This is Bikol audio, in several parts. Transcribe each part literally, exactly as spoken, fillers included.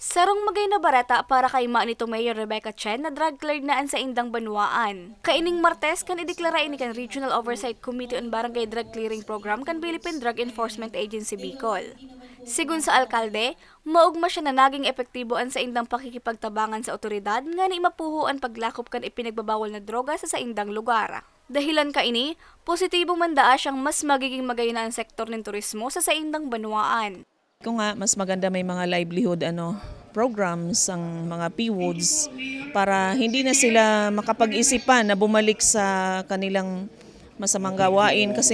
Sarong magay na bareta para kay Manito Mayor Rebecca Chen na drug cleared na an saindang banwaan. Kaining Martes kan ideklara ini kan Regional Oversight Committee on Barangay Drug Clearing Program kan Philippine Drug Enforcement Agency Bicol. Sigon sa alkalde, maogma siya na naging epektibo an saindang pakikipagtabangan sa otoridad ngani mapuho an paglakop kan ipinagbabawal na droga sa saindang lugar. Dahilan kaini, positibo man daa siyang mas magiging magay na an sektor nin turismo sa saindang banwaan. Ko nga, mas maganda may mga livelihood ano programs ang mga P W Ds para hindi na sila makapag-isipan na bumalik sa kanilang masamang gawain kasi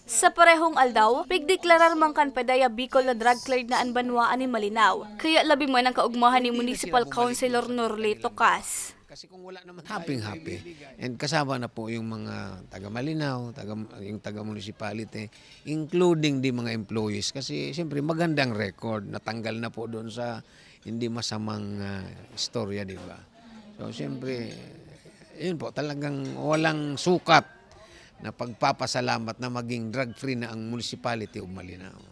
Sa parehong aldaw, pigdeklarar man kan PDEA Bicol na drug cleared na an banwaan nin Malinao, kaya labi man ang kaugmahan ni Municipal Councilor Norlito Cas. Kasi kung wala naman happy happy. And kasama na po yung mga taga Malinao, taga yung taga municipality, including di mga employees kasi siyempre magandang record, natanggal na po doon sa hindi masamang ah, istorya, di ba? So siyempre, yun po, talagang walang sukat na pagpapasalamat na maging drug free na ang municipality of Malinao.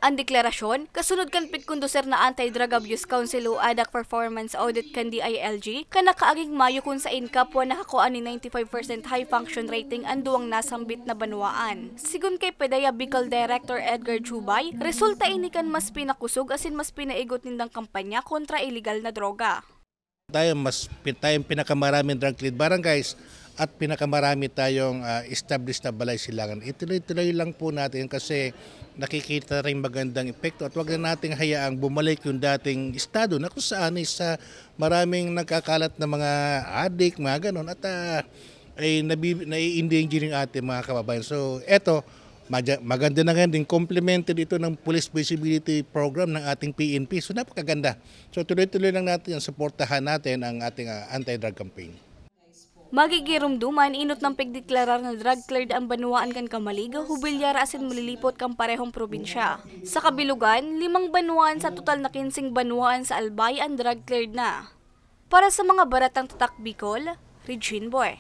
An deklarasyon kasunod kan pigkonduser na Anti-Drug Abuse Council o ADAC Performance Audit kan D I L G kan nakaaging Mayo, kun sain kapwa nakakuha nin ninety-five percent high function rating an duwang nasambit na banwaan. Sigon kay PDEA Bicol Director Edgar Chubay, resulta ini kan mas pinakosog asin mas pinaigot nindang kampanya kontra iligal na droga. Tayo mas pi- tayong pinakamaraming drug cleared barangays at pinakamarami tayong ah, established na balay silangan. Ituloy-tuloy lang po natin kasi nakikita rin magandang epekto at wag na nating hayaang bumalik yung dating estado na kung saan is ah, maraming nagkakalat na mga adik, mga ganon at ah, ay nabi, nai-endanger yung ating mga kababayan. So eto, maja- maganda na ngayon din complemented ito ng police visibility program ng ating P N P. So napakaganda. So tuloy-tuloy lang natin ang suportahan natin ang ating ah, anti-drug campaign. Magigirumduman inot nang pigdeklarar na drug cleared an banwaan kan Camalig, Jubillar asin Mulilipot kan parehong probinsya. Sa kabilugan, limang banwaan sa total na kinseng banwaan sa Albay an drug cleared na. Para sa mga baretang Tatak Bicol, Regine Boy.